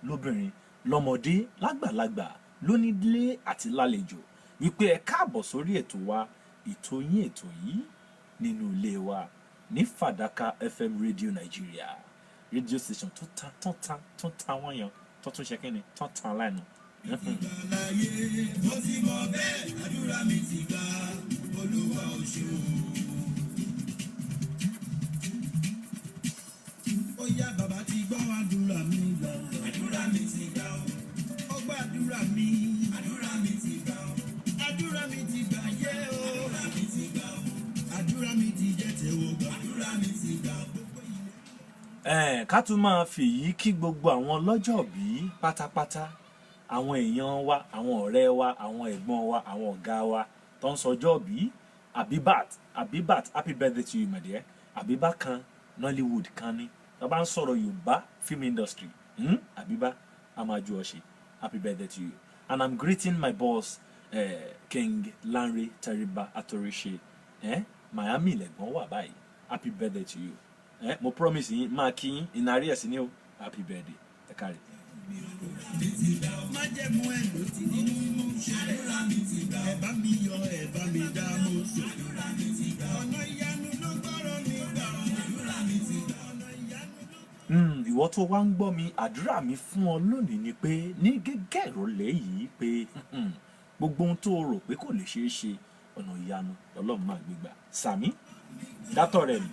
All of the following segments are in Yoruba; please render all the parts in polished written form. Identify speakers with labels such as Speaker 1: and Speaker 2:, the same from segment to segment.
Speaker 1: Lóbìnrin, lọ́mọdé, lágbàlagbà, lónílé àti lálejò, wípé ẹ káàbọ̀ sórí ètò wa, ètò yín, ètò yìí nínú ilé wa ní Fàdákà FM Radio Nigeria, radio station tó ta tó ta tó ta wọ́n yan, tó tún ṣe kí ni, tó tan lẹ́nu.
Speaker 2: Láyé mo ti mọ bẹ́ẹ̀, àdúrà mi ti gbà, Olúwa ò ṣe o. Ó yá, bàbá ti gbọ́ àdúrà mi gbà, àdúrà mi ti gbà ó, ó gbọ́ àdúrà mi, àdúrà mi ti gbà ó, àdúrà mi ti gbà yé o, àdúrà mi ti gbà ó, àdúrà mi ti jẹ́ tẹ̀wọ́ gbà, àdúrà mi ti gbà ó. Gbogbo ilé.
Speaker 1: Ká tún máa fi yìí kí gbogbo àwọn ọlọ́jọ́bí pátápátá, àwọn èèyàn wa, àwọn ọ̀rẹ́ wa, àwọn ẹ̀gbọ́n wa, àwọn ọ̀gá wa tó ń sọjọ́ bí. Abibat, Abibat, happy birthday to you, my dear. Abiba kan Nollywood kan ní tó bá ń sọ̀rọ̀ Yorùbá film industry, Abiba, a máa ju ọ ṣe. Happy birthday to you. And I'm greeting my boss, King Lanre Teriba Atorise, eh? Miami lẹ̀gbọ́n wà báyìí. Happy birthday to you. Mo promise yín, máa kí yín in arrears ní o. Happy birthday, ẹ káre.
Speaker 2: Májẹ̀mú ẹ̀ ló ti ní mímú ṣe. Àdúrà mi ti gbà. Ẹ bá mi yọ, ẹ bá mi dá mo sọ. Àdúrà mi ti gbà. Ọ̀nà ìyanu ló gbọ́rọ̀ mi gbà. Àdúrà mi ti gbà. Ọ̀nà ìyanu ló.
Speaker 1: Ìwọ tó wá ń gbọ́ mi, àdúrà mi fún ọ lónìí ni pé ní gẹ́gẹ́ ìrọ̀lẹ́ yìí pé gbogbo ohun tó o rò pé kò lè ṣeé ṣe, ọ̀nà ìyanu Ọlọ́run máa gbé gbà. Sàmí dátọ̀ rẹ̀ mi.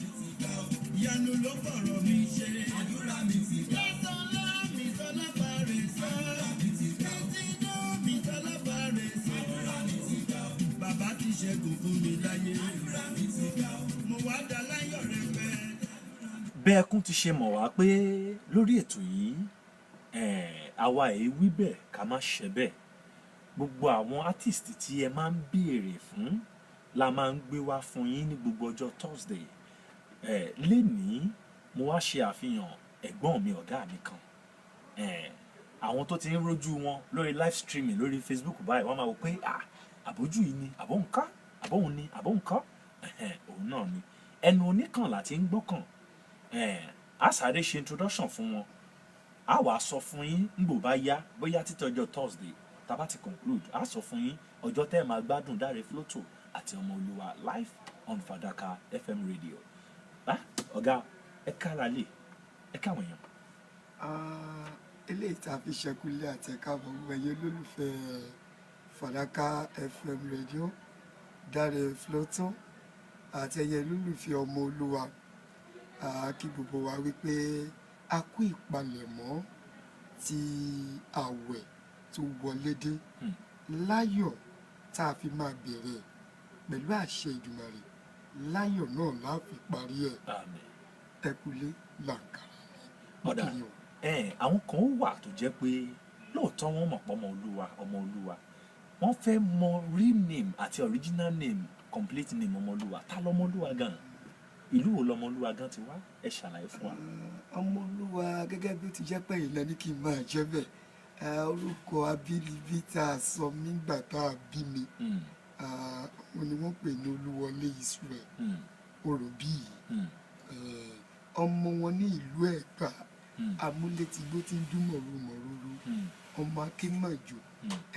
Speaker 2: Ìyanu ló fọ̀rọ̀ mi ṣe. Àdúrà mi ti gbà. Lọ́sọ̀lá mi sọlá bàrẹ̀ sọ. Àdúrà mi ti gbà. Títí mi sọlá bàrẹ̀ sọ. Àdúrà mi ti gbà. Bàbá ti ṣẹ́gun fún mi láyé. Àdúrà mi ti gbà. Mo wá dá láyọ̀ rẹpẹ.
Speaker 1: Bẹ́ẹ̀ kún ti ṣe mọ̀ wá pé lórí ètò yìí, àwa èyí wí bẹ́ẹ̀ ká má ṣe bẹ́ẹ̀. Gbogbo àwọn artist tí ẹ máa ń béèrè fún la máa ń gbé wá fún yín ní gbogbo ọjọ́ Thursday. Lénìí, mo wá ṣe àfihàn ẹ̀gbọ́n mi, ọ̀gá mi kan. Àwọn tó ti ń rójú wọn lórí live streaming lórí Facebook báyìí, wọ́n máa wò pé, ah, àbójú yìí ni, àbóǹká, àbóhùn ni, àbóǹkọ́. Ẹ̀hẹ̀n, òun náà ni. Ẹnu oníkàn láti ń gbọ́kàn. A sáré ṣe introduction fún wọn, a wàá sọ fún yín ngbò bá yá, bóyá títí ọjọ́ Thursday tá a bá ti conclude, a sọ fún yín ọjọ́ tẹ́ ẹ máa gbádùn Dáre Floto àti Ọmọ Olúwa live on Fàdákà FM radio. Ah, ọ̀gá, ẹ kára lè ẹ káwọn èèyàn.
Speaker 3: Ah, eléyìí tá a fi ṣẹkúlé àti ẹ̀ka gbogbo ẹ̀yẹ olólùfẹ́ Fàdákà FM radio, Dáre Floto àti ẹ̀yẹ olólùfẹ́ Ọmọ Olúwa, ah, kí gbogbo wa wípé a kú ìpalẹ̀mọ́ ti àwẹ̀ tó wọlé dé láyọ̀ tá a fi máa bẹ̀rẹ̀ pẹ̀lú àṣẹ Ìdùmarè, láyọ̀ náà la fi parí ẹ̀.
Speaker 1: Àmín.
Speaker 3: Ẹkúlé làǹkàrà.
Speaker 1: Ọ̀dà.
Speaker 3: Kí o.
Speaker 1: Àwọn kan wà tó jẹ́ pé lóòótọ́ wọ́n mọ̀ pé Ọmọ Olúwa, Ọmọ Olúwa, wọ́n fẹ́ mọ real name àti original name, complete name Ọmọ Olúwa. Ta lọmọ Olúwa gan? Ìlú wo lọmọ Olúwa gan ti wá? Ẹ ṣàlàyé fún wa.
Speaker 3: Ọmọ Olúwa, gẹ́gẹ́ bí ó ti jẹ́ pé ìlẹ̀ ní kí n máa jẹ́ bẹ́ẹ̀, orúkọ abínibí tá a sọ nígbà tá a bí mi, òun ni wọ́n pè ní Olúwọlé Israel Oròbíyì. Ọmọ wọn ní ìlú Ẹ̀gbá, amúlétigbó tí ń dún mọ̀rúmọ̀rúrú, ọmọ akémọ̀jò,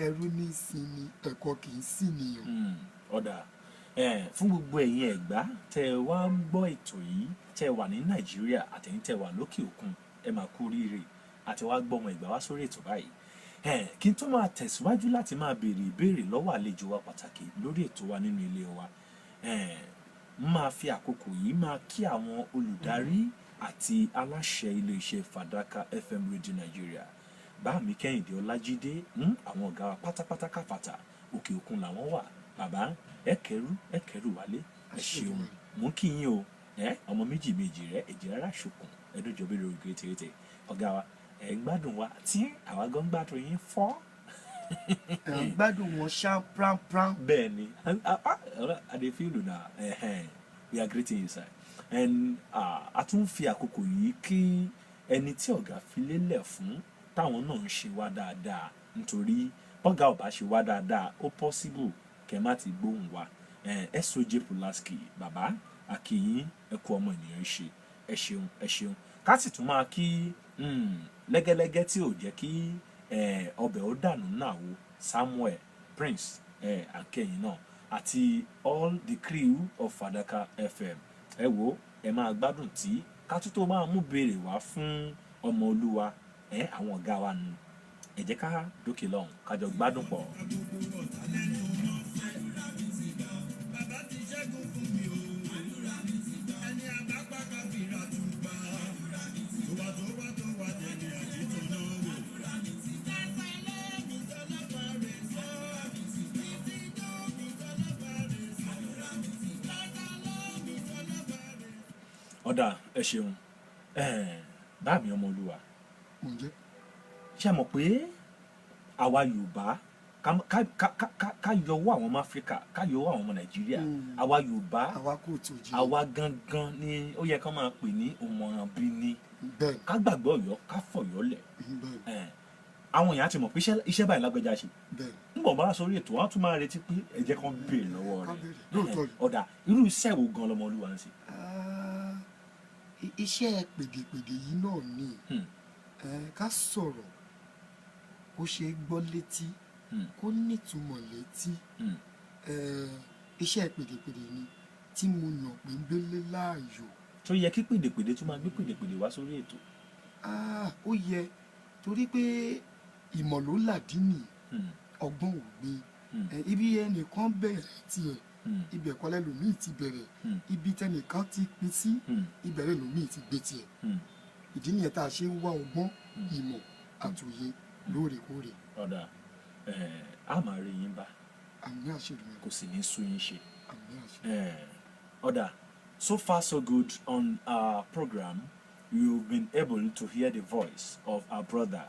Speaker 3: ẹrú ní sinmi, ẹ̀kọ́ kì í sì nìyàn.
Speaker 1: Ọ̀dà, fún gbogbo ẹ̀yin Ẹ̀gbá tẹ́ ẹ wá ń gbọ́ ètò yìí, tẹ́ ẹ wà ní Nàìjíríà àtẹ̀yin tẹ́ ẹ wà lókè òkun, ẹ máa kú oríire àti wá gbọ́ ọmọ Ẹ̀gbá wá sórí ètò báyìí. Kí n tó máa tẹ̀síwájú láti máa béèrè ìbéèrè lọ́wọ́ àlejò wa pàtàkì lórí ètò wa nínú ilé wa, máa fi àkókò yìí máa kí àwọn olùdarí àti aláṣẹ iléeṣẹ́ Fàdákà FM Radio Nigeria, bá mi Kẹ́hìndé Ọlájídé, àwọn ọ̀gá wa pátápátá káfàtà, òkè òkun làwọn wà. Bàbá, ẹ kẹrù, ẹ kẹrù wálé, ẹ ṣeun, mò ń kí yín o. Ẹ ọmọ méjì méjì rẹ èjì rárá ṣòkùn ẹdójọ bí lórí kétékété. Ọ̀gá wa, ẹ ń gbádùn wa tí àwa gan gbádùn yín fọ́.
Speaker 3: Ẹ̀ ń gbádùn wọn ṣá pranpran.
Speaker 1: Bẹ́ẹ̀ ni, I dey feel una. We are greeting you, sir. And a tún fi àkókò yìí kí ẹni tí ọ̀gá fi lélẹ̀ fún, táwọn náà ń ṣe wá dáadáa, nítorí bọ́gà ò bá ṣe wá dáadáa, ó possible kẹ́ má ti gbóhùn wa. SOJ Pulaski, bàbá, a kí yín, ẹ kú ọmọ ènìyàn ṣe, ẹ ṣeun, ẹ ṣeun. Ká sì tún máa kí Lẹ́gẹ́lẹ́gẹ́ tí ò jẹ́ kí ọbẹ̀ ó dànù náà wo Samuel Prince akẹ́yìn náà àti all the crew of Fadaka FM. Ẹ wo, ẹ máa gbádùn tí ká tún tó máa mú béèrè wá fún ọmọ olúwa ẹ, àwọn ọ̀gá wa nù. Ẹ jẹ́ ká dókè lọ́hùn, ká jọ gbádùn pọ̀.
Speaker 2: Gbogbo ọ̀tá lẹ́nu mọ́. Àdúrà mi ti gbà. Bàbá ti ṣẹ́gun fún mi o. Àdúrà mi ti gbà. Ẹni àbápá káfíńrà tún pa. Àdúrà mi ti gbà. Tó wá tó wá tó wá tẹ̀lé àjètò náà wò. Àdúrà mi ti gbà. Tẹ́fẹ̀lẹ́ mi tọ́lọ́pàá rẹ̀ sọ. Títí tó mi tọ́lọ́pàá rẹ̀ sọ. Àdúrà mi ti gbà. Tẹ́fẹ̀lẹ́ mi tọ́lọ́pàá rẹ̀ sọ.
Speaker 1: Ọ̀dà, ẹ ṣeun, bá mi ọmọ olúwa.
Speaker 3: Mò ń jẹ́.
Speaker 1: Ṣé ẹ mọ̀ pé àwa Yorùbá, ká yọwọ́ àwọn ọmọ Áfíríkà, ká yọwọ́ àwọn ọmọ Nàìjíríà, àwa Yorùbá,
Speaker 3: àwa kò tó jí.
Speaker 1: Àwa gangan ni ó yẹ ká máa pè ní òmọ̀ràn bí ni.
Speaker 3: Bẹ́ẹ̀.
Speaker 1: Ká gbàgbé Ọ̀yọ́, ká fọ̀yọ́ lẹ̀.
Speaker 3: Bẹ́ẹ̀.
Speaker 1: Àwọn èèyàn á ti mọ̀ pé iṣẹ́ báyìí lágbẹ́já ṣe.
Speaker 3: Bẹ́ẹ̀.
Speaker 1: Ń bọ̀ bá sórí ètò, wọn á tún máa retí pé ẹ jẹ́ kán béèrè lọ́wọ́
Speaker 3: Kán
Speaker 1: rẹ̀.
Speaker 3: béèrè. Lóòótọ́ ni.
Speaker 1: Ọ̀dà, irú iṣẹ́ wo gan lọmọ olúwa ń ṣe?
Speaker 3: Ah, iṣẹ́ pèdèpèdè yìí náà ni. Ká sọ̀rọ̀ kó ṣe é gbọ́ létí, kó nítumọ̀ létí. Iṣẹ́ pèdèpèdè ni tí mo yàn pé ń gbélé láàyò.
Speaker 1: Tó yẹ kí pèdèpèdè tún máa gbé pèdèpèdè wá sórí ètò?
Speaker 3: Ah, ó yẹ, torí pé ìmọ̀ ló làdínì, ọgbọ́n ò gbé. Ibi ẹnìkan bẹ̀rẹ̀ tiẹ̀, ibẹ̀ kọ́ lẹ́lòmíì ti bẹ̀rẹ̀. Ibi tẹnìkan ti pín sí, ibẹ̀ lẹ́lòmíì ti gbé tiẹ̀. Ìdí nìyẹn tá a ṣe ń wá ọgbọ́n, ìmọ̀ àtòye lóòrèkóòrè.
Speaker 1: Ọ̀dà, a máa rí yín bá.
Speaker 3: Àmín, àṣẹ Èdùmàrè.
Speaker 1: Kò sì ní sú yín ṣe.
Speaker 3: Àmín, àṣẹ.
Speaker 1: Ọ̀dà, so far so good on our program. You've been able to hear the voice of our brother,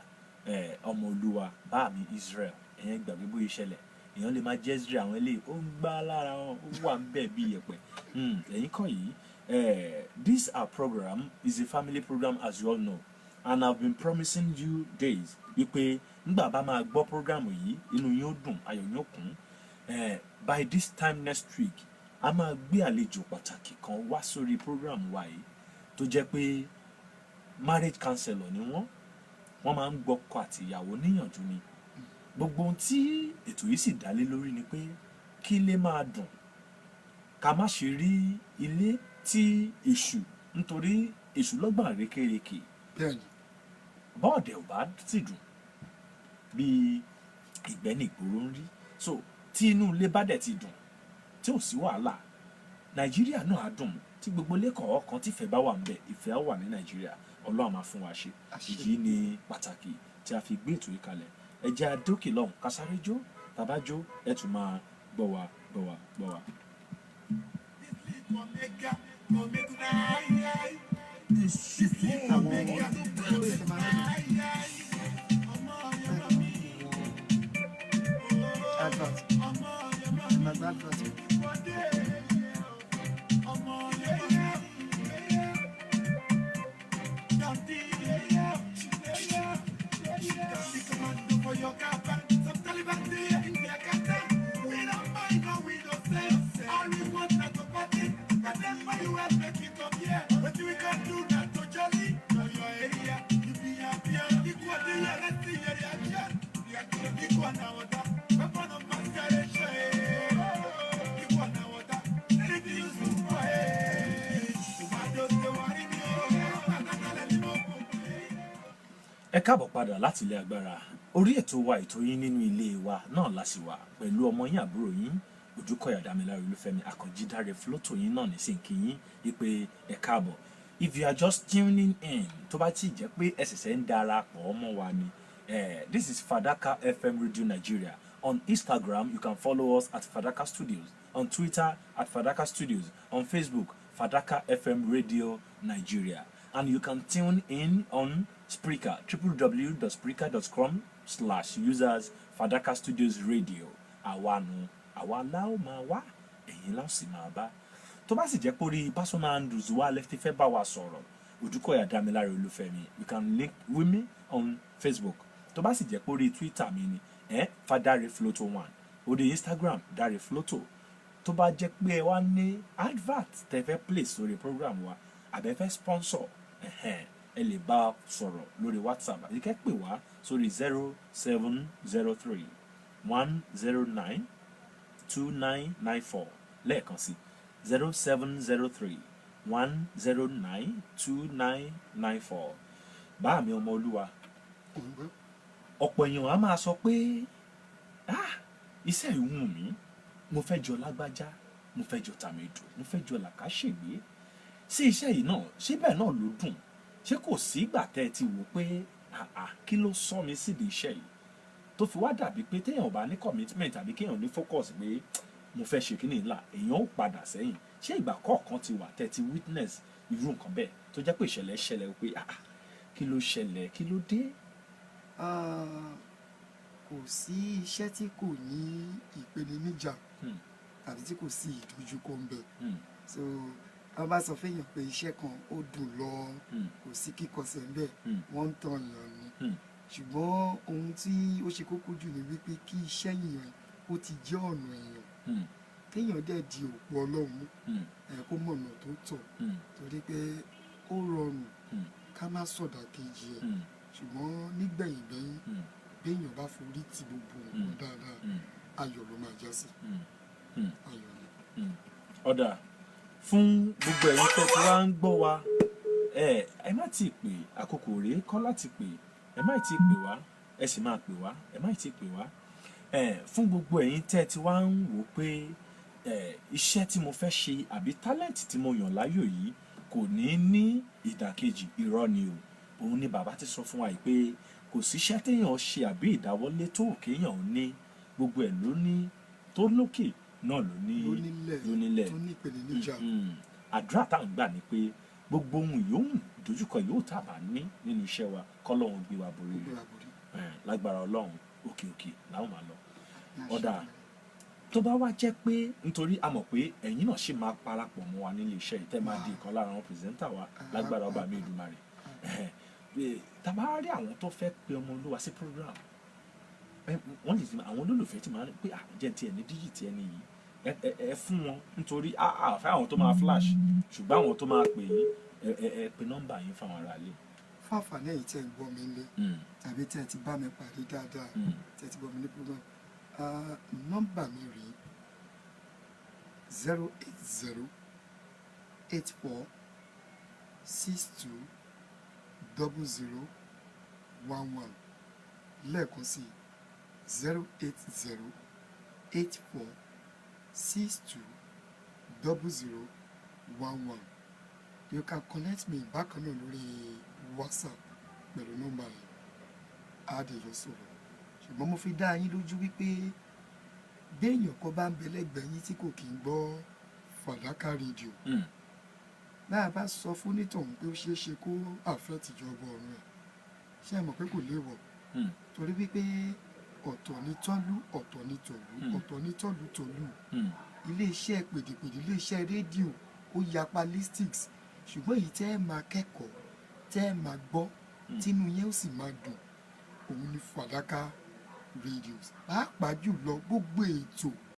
Speaker 1: Ọmọolúwa Báàmí Israel. Ẹ̀yẹn gbàgbé bóyá ìṣẹ̀lẹ̀ èèyàn lè máa jẹ́ Israel, àwọn eléyìí ó ń gbá lára wọn, ó wà ń bẹ̀ bí iyẹ̀pẹ̀. Ẹ̀yin kọ́ yìí, this our program is a family program, as you all know, and I've been promising you days wípé nígbà bá máa gbọ́ program yìí, inú yín ó dùn, ayọ̀ yín ó kún. By this time next week, a máa gbé àlejò pàtàkì kan wá sórí program wa yìí tó jẹ́ pé marriage counselor ni wọ́n. Wọ́n máa ń gbọ́kọ àti ìyàwó níyànjú ni. Gbogbo ohun tí ètò yìí sì dálé lórí ni pé kí ilé máa dùn, ká má ṣe rí ilé tí èṣù, nítorí èṣù lọ́gbọ̀n rékèrèkè.
Speaker 3: Bẹ́ẹ̀ni.
Speaker 1: Bọ́ọ̀dẹ̀ ò bá sì dùn bí ìgbẹ́ ní ìgboro ń rí. So tí inú ilé bá dẹ̀ ti dùn, tí ò sí wàhálà, Nàìjíríà náà á dùn. Tí gbogbo ilé kọ̀ọ̀kan tífẹ̀ẹ́ bá wà ńbẹ̀, ìfẹ́ á wà ní Nàìjíríà. Ọlọ́run máa fún wa ṣe.
Speaker 3: Àṣẹ.
Speaker 1: Èyí ni pàtàkì tí a fi gbé ètò yìí kalẹ̀. Ẹ jẹ́ a dókè lọ́hùn, ká sáré jó. Tàbá jó, ẹ tún máa gbọ́ wa, gbọ́ wa, gbọ́ wa.
Speaker 2: Omega, Omega,
Speaker 3: Àwọn tó ṣe máa ń advert, máa gba advert.
Speaker 1: Ẹ káàbọ̀ padà láti ilé agbára. Orí ètò wa, ètò yín, Nínú Ilé Wa náà la sì wà pẹ̀lú ọmọ yín, àbúrò yín, Ojúkọ̀yà Dámiláre Olúfẹ́mi Àkànjí Dáre Flótò yín náà nísìnyí yín wípé ẹ káàbọ̀. If you are just tuning in, tó bá tí ì jẹ́ pé ẹ ṣẹ̀ṣẹ̀ ń darapọ̀ mọ́ wa ni, this is Fadaka FM Radio Nigeria. On Instagram, you can follow us at Fadaka Studios, on Twitter at Fadaka Studios, on Facebook, Fadaka FM Radio Nigeria, and you can tune in on Spreaker, www.spreaker.com/users Fadaka Studios Radio. Àwa nu, àwa la ó máa wá, ẹ̀yin la ó sì máa bá. Tó bá sì jẹ́ pé orí personal handles wa lẹ ti fẹ́ bá wa sọ̀rọ̀, Ojúkọ̀yà Dámiláre Olúfẹ́mi, you can link with me on Facebook. Tó bá sì jẹ́ pé orí Twitter mi ni Fadare Floto one, orí Instagram, Dare Floto. Tó bá jẹ́ pé ẹ wá ní advert tẹ́ fẹ́ place sórí program wa, àbẹ́ fẹ́ sponsor, ẹ̀hẹ́n. Ẹ lè bá a sọ̀rọ̀ lórí WhatsApp àti kẹ́ pè wá sórí 07031092994. Lẹ́ẹ̀kan sí, 07031092994. Bá mi, ọmọ olúwa,
Speaker 3: Òun gbọ́.
Speaker 1: ọ̀pọ̀ èèyàn á máa sọ pé, "Ah, iṣẹ́ yìí wù mí, mo fẹ́ jọ lágbájá, mo fẹ́ jọ tàmẹ̀dù, mo fẹ́ jọ làkàṣègbè sí iṣẹ́ yìí náà." Ṣé bẹ́ẹ̀ náà ló dùn? Ṣé kò sí ìgbà tẹ́ ẹ ti wò pé, "Ah, kí ló sọ mi sídìí iṣẹ́ yìí?" tó fi wá dàbí pé téèyàn ò bá ní commitment àbí kéèyàn ní focus pé mo fẹ́ ṣe kíní ńlá, èèyàn ó padà sẹ́yìn? Ṣé ìgbà kọ̀ọ̀kan ti wà tẹ́ ti witness irú nǹkan bẹ́ẹ̀ tó jẹ́ pé ìṣẹ̀lẹ̀ ṣẹlẹ̀ pé, "Ah, kí ló ṣẹlẹ̀? Kí ló dé?"
Speaker 3: Ah, kò sí iṣẹ́ tí kò ní ìpèníjà tàbí tí kò sí ìdojúkọ ń bẹ. So wọ́n bá sọ fẹ́yàn pé iṣẹ́ kan ó dùn lọ, kò sí kíkọsẹ̀ ń bẹ, wọ́n ń tan èèyàn ni. Ṣùgbọ́n ohun tí ó ṣe kókó jù ni wípé kí iṣẹ́ yìnyín ó ti jẹ́ ọ̀nà èèyàn, kéèyàn dẹ̀ di òpó Ọlọ́run mú, ẹ̀ kó mọ̀nà tó tọ́, torí pé ó rọrùn ká má sọ̀dà kejì ẹ̀. Ṣùgbọ́n nígbẹ̀yìngbẹ̀yìn, béèyàn bá forí ti gbogbo nǹkan dáadáa, ayọ̀ ló máa já sí. Ayọ̀ ni.
Speaker 1: Ó dáa. Fún gbogbo ẹ̀yin tẹ́ tí wá ń gbọ́ wa, ẹ má tí ì pè, àkókò rèé kọ́ láti pè. Ẹ má tí ì pè wá, ẹ sì máa pè wá, ẹ má tí ì pè wá. Ẹ fún gbogbo ẹ̀yin tẹ́ tí wá ń wò pé iṣẹ́ tí mo fẹ́ ṣe àbí talent tí mo yàn láyò yìí kò ní ní ìdàkejì, irọ́ ni o. Òun ni bàbá ti sọ fún wa yìí pé kò síṣẹ́ téèyàn ṣe àbí ìdáwọ́lé tó kéèyàn ní, gbogbo ẹ̀ ló ní tó lókè náà ló ní
Speaker 3: ló nílẹ̀,
Speaker 1: ló nílẹ̀,
Speaker 3: tó ní ìpèníjà.
Speaker 1: Àdúrà tá à ń gbà ni pé gbogbo ohun yòówù, ìdojúkọ yòówù tá a bá ní nínú iṣẹ́ wa, kọ́lọ́run gbé wa borí
Speaker 3: gbogbo
Speaker 1: rẹ̀.
Speaker 3: Àbòrí.
Speaker 1: Lágbára Ọlọ́run, òkè òkè làwọn máa lọ. Ó dáa. Tó bá wá jẹ́ pé nítorí a mọ̀ pé ẹ̀yin náà ṣì máa parapọ̀ mọ́ wa nílé iṣẹ́ yìí, tẹ́ máa di ìkan lára àwọn presenter wa lágbára ọba mi Èdùmàrè. Tá a bá rí àwọn tó fẹ́ pe ọmọ olúwa sí program, wọ́n lè ti àwọn olólùfẹ́ tí máa ń pé àjẹ́ tiẹ̀ ní digit ẹni yìí, ẹ fún wọn, nítorí a fẹ́ àwọn tó máa flash, ṣùgbọ́n àwọn tó máa pè yín, ẹ pe nọ́mbà yín fáwọn aráalé.
Speaker 3: Fún àǹfààní ẹ̀yin tẹ́ ń gbọ́ mi lé tàbí tẹ́ ẹ ti bá mi pàdé dáadáa, tẹ́ ẹ ti gbọ́ mi ní program, ah, nọ́mbà mi rèé: 08084620011. Lẹ́ẹ̀kan sí, 08084620011. You can connect me bákan náà lórí WhatsApp pẹ̀lú nọ́mbà yẹn, á dẹ̀ jọ sọ̀rọ̀. Ṣùgbọ́n mo fi dá yín lójú wípé béèyàn kan bá ń bẹ lẹ́gbẹ̀ẹ́ yín tí kò kí ń gbọ́ Fàdákà Rédíò, bá a bá sọ fún nítòhún pé ó ṣeé ṣe kó affect ìjọba ọ̀run ẹ̀, ṣé ẹ mọ̀ pé kò léèwọ̀? Torí wípé ọ̀tọ̀ ní tọ́lú, ọ̀tọ̀ ní tòlú, ọ̀tọ̀ ní tọ́lú tòlú. Iléeṣẹ́ pèdèpèdè, iléeṣẹ́ rédíò, ó yapa listics, ṣùgbọ́n èyí tẹ́ ẹ máa kẹ́kọ̀ọ́, tẹ́ ẹ máa gbọ́, tínú yẹn ó sì máa dùn, òun ni Fàdákà Rédíò, pàápàá jùlọ gbogbo ètò.